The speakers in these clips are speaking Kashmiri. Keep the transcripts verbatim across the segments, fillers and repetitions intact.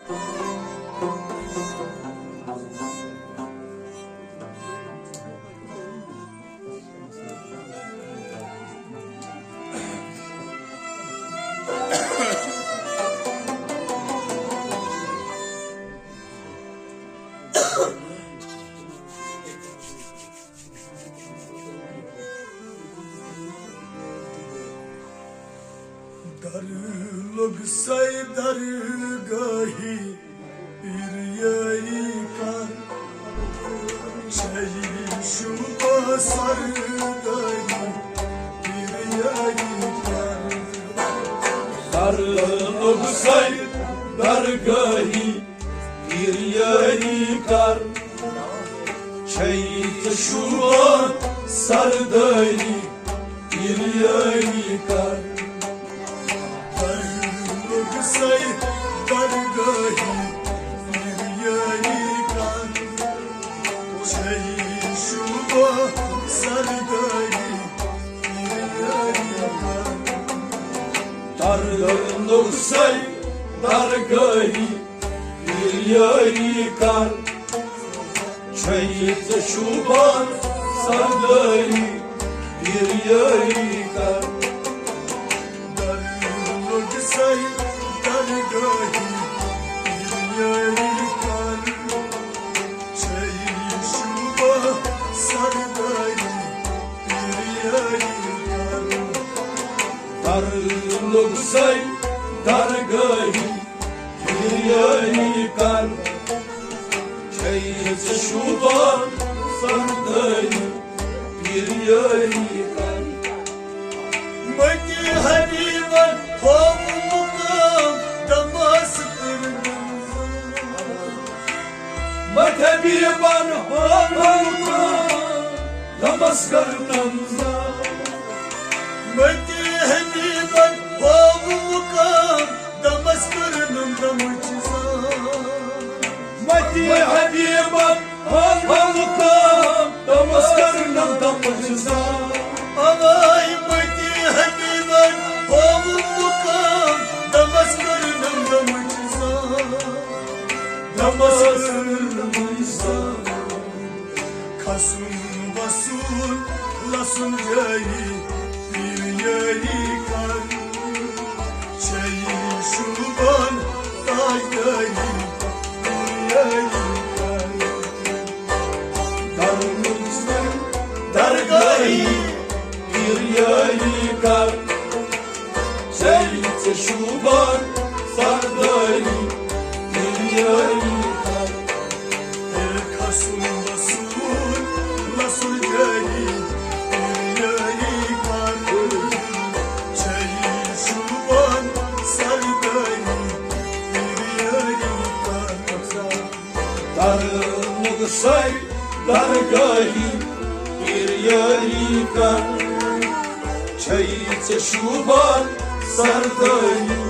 در لوٚگ سَے درگاہی پیریٲری کر، چھے شوٗبہ سردٲری پیریٲری کر۔ در لوٚگ سَے درگاہی پیریٲری کر، چھے ژےٚ شوٗبان سردٲری پیریٲری کر۔ در لوٚگ سَے درگاہی پیریٲری کر، چھے شوٗبان سردٲری پیریٲری کر۔ در لوٚگ سَے درگاہی پیریٲری کر، چھے ژےٚ شوٗبان سردٲری پیریٲری کر۔ در لوٚگ سَے درگاہی پیریٲری کر، چھے شوٗبان سردٲری پیریٲری کر۔ در لوٚگ سَے درگاہی پیریٲری کر، چھے ژےٚ شوٗبان سردٲری پیریٲری کر۔ متی حبیبن ہووُن مقام دمس کٔرمٕژ۔ متی حبیبن ہووُن مقام دمس کٔرمٕژ۔ متی حبیبن ہووُن مقام دمس کٔرنم دمٕچ زان۔ متی حبیبن ہووُن مقام دمس کٔرنم دمٕچ زان۔ اوے متی حبیبن ہووُن مقام دمس کٔرنم دمٕچ زان۔ دمس کٔرنم دمٕچ زان۔ کھسُن وسُن لسُن جٲری پیریٲری کر، چھے شوٗبان تاجدٲری پیریٲری کر۔ در لوٚگ سَے درگاہی پیریٲری کر، چھے ژےٚ شوٗبان سردٲری پیریٲری کر۔ تیٚلہِ کھسُن وسُن لسُن جٲری پیریٲری کر، چھے شوٗبان سردٲری پیریٲری کر۔ در لوٚگ سَے درگاہی پیریٲری کر، چھے ژےٚ شوٗبان سردٲری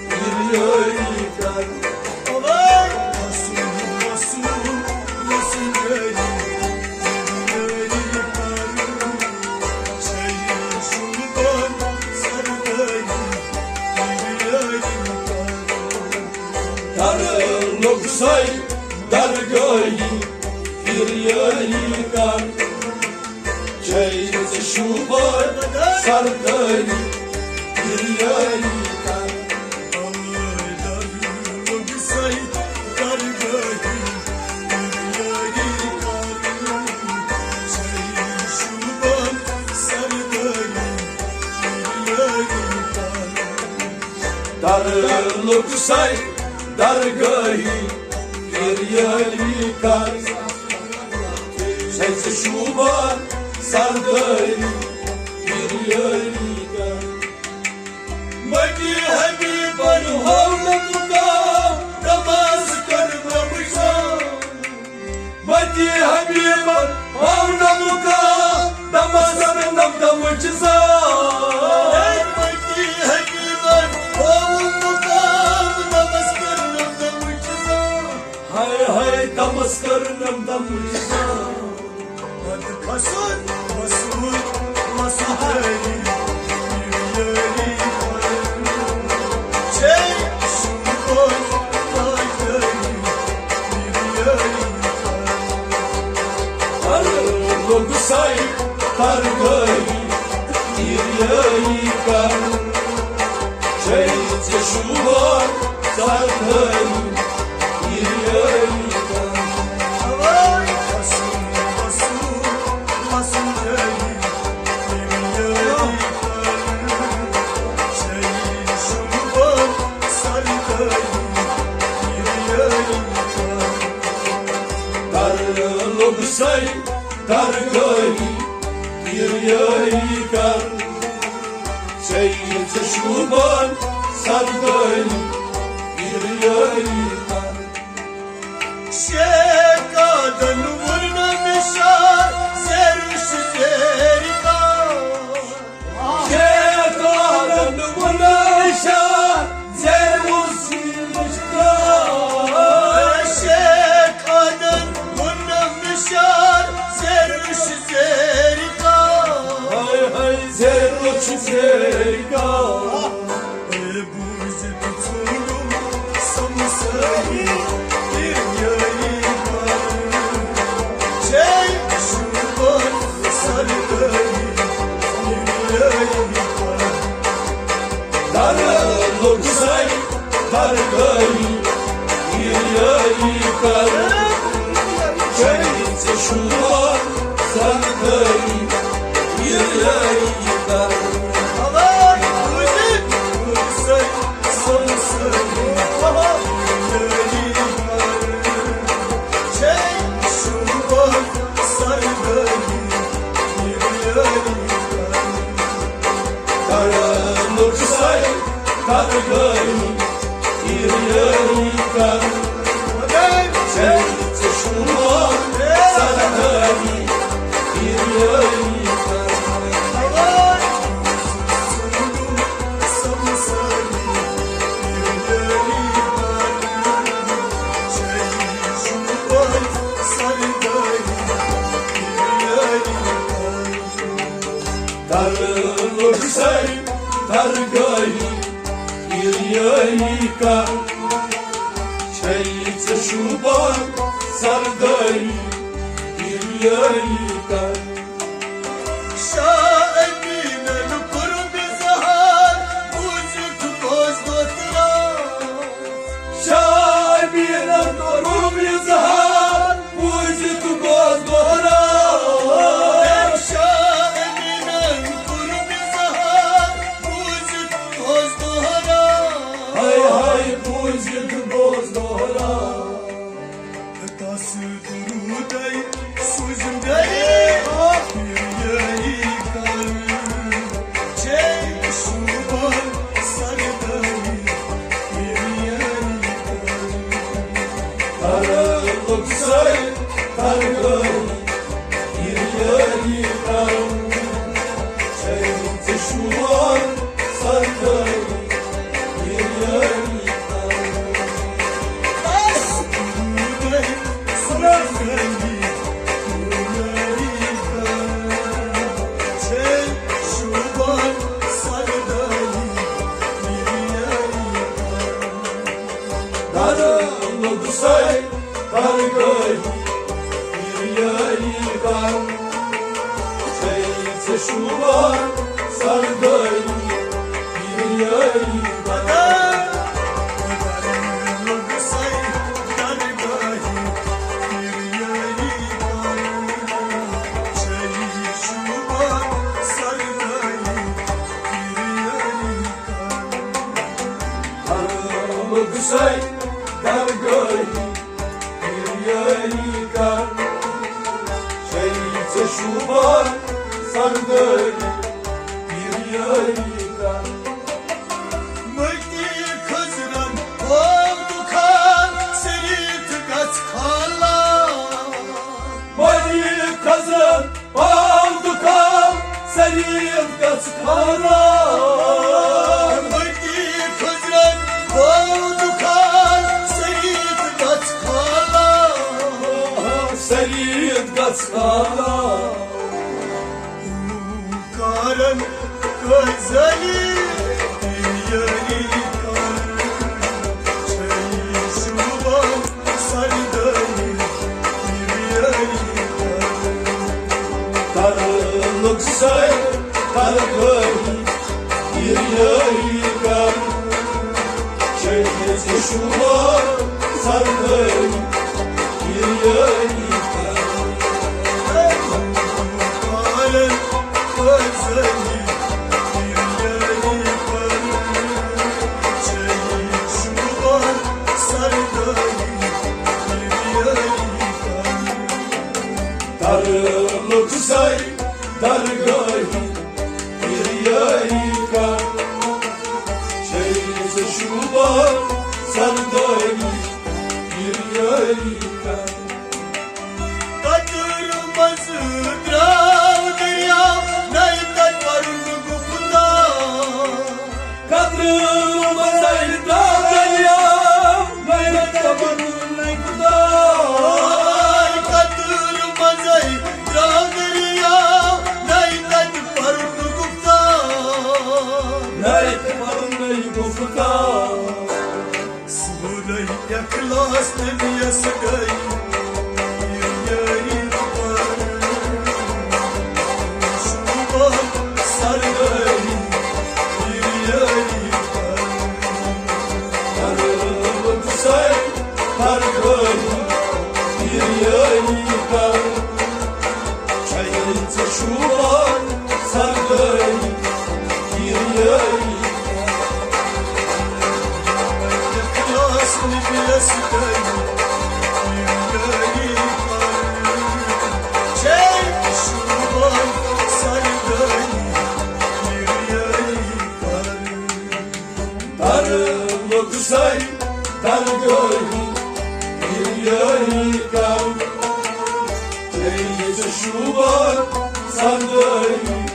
پیریٲری کر۔ اوے! وسُن، وسُن، وسُن جٲری پیریٲری کر، چھے شوٗبان سردٲری پیریٲری کر۔ در لوٚگ سَے درگاہی پیریٲری کر، چھے ژےٚ شوٗبان سردٲری پیریٲری کر۔ در لوٚگ سَے درگاہی پیریٲری کر، چھے شوٗبان سردٲری پیریٲری کر۔ در لوٚگ سَے درگاہی پیریٲری کر، چھے ژےٚ شوٗبان سردٲری پیریٲری کر۔ متی حبیبن ہوو نہٕ مقام دمس کٔرنم دمٕچ زان۔ متی حبیبن ہوو نہٕ مقام دمس کٔرنم دمٕچ زان۔ ہے متی حبیبن ہوو نہٕ مقام دمس کٔرنم دمٕچ زان۔ ہاے ہاے دمس کٔرنم دمٕچ زان۔ پتہٕ کھسُن وسُن وسُن جٲری، یٲری کرٕنۍ۔ چھے شوٗبان تاج سردٲری، گِریٲیی کر۔ چھے ژےٚ شوٗبان سردٲری، گِریٲیی کر۔ تر لوٚگ سَے درگٲہی، گِریٲیی کر۔ چھے ژےٚ شوٗبان سردٲری، گِریٲیی کر۔ شیخ آدن ووٚنُن شاہ، زیرش زیرِ کار۔ شیخ آدن ووٚنُن شاہ، زیرش زیرِ کار۔ شیخ آدن ووٚنُن شاہ، زیرش زیرِ کار۔ ہاے ہاے، زیرش زیرِ کار۔ اے بوٗزِتھ ژھونڈُم سمسٲری، گِریٲیی کر۔ چھے شوٗبان سردٲری، گِریٲیی کر۔ در لوٚگ سَے درگٲہی، گِریٲیی کر۔ چھے ژےٚ شوٗبان سردٲری، گِریٲیی کر۔ تر لوٚگ سَے درگٲہی، گِریٲیی کر۔ چھے ژےٚ شوٗبان سردٲری، گِریٲیی کر۔ شاہ امیٖنن کوٚرُم اظہار، بوٗزِتھ گوس دۄدراو۔ شاہ امیٖنن کوٚرُم اظہار، بوٗزِتھ گوس دۄدراو۔ شاہ امیٖنن کوٚرُم اظہار، بوٗزِتھ گوس دۄدراو۔ ہاے ہاے، بوٗزِتھ گوس دۄدراو۔ تس درودے سوزم گرے، گِریٲیی کر۔ چھے شوٗبان سردٲری، گِریٲیی کر۔ تر لوٚگ سَے درگٲہی، گِریٲیی کر۔ چھے ژےٚ شوٗبان سردٲری، گِریٲیی کر۔ در لوٚگ سَے درگٲہی، گِریٲیی کر۔ چھے ژےٚ شوٗبان سردٲری، گِریٲیی کر۔ لوٚگ سَے درگٲہی، گِریٲیی کر۔ چھے ژےٚ شوٗبان سردٲری، گِریٲیی کر۔ مٔتی خٔزرَن ہوو دُکان، شریٖف گژھ خالان۔ مٔتی خٔزرَن پاو دُکان، شریٖف گژھ خالان۔ مٔتی خٔزرَن پاو دُکان، شریٖف گژھ خالان۔ شریٖف گژھ خالان۔ کارن کٔرۍ ذلیل، یٲری کر، چھے شوٗبان سردٲری، یٲری کر۔ تر لوٚگ قطرٕ منٛزٕ درٛاو دٔریاو، نَے تَتہِ پَرُن گُفتار۔ قطرٕ منٛزَے درٛاو دٔریاو، نَے تَتہِ پَرُن گُفتار۔ قطرٕ منٛزَے درٛاو دٔریاو، نَے تَتہِ پَرُن گُفتار۔ نَے تَتہِ پَرُن گُفتار۔ سورُے اخلاص نبیَس گٔے یٲری پَر۔ شوٗبان سردٲری یٲری پَر۔ ہر لوٚگ سَے ہر گٲڑی یٲری پَر۔ چھَے ژےٚ شوٗبان سردٲری یٲری۔ اخلاص نبیَس گٔے یٲری پَر۔ چھَے شوٗبان سردٲری یٲری پَر۔ تر لوٚگ سَے درگٲہی یٲری کَر۔ چھَے ژےٚ شوٗبان سردٲری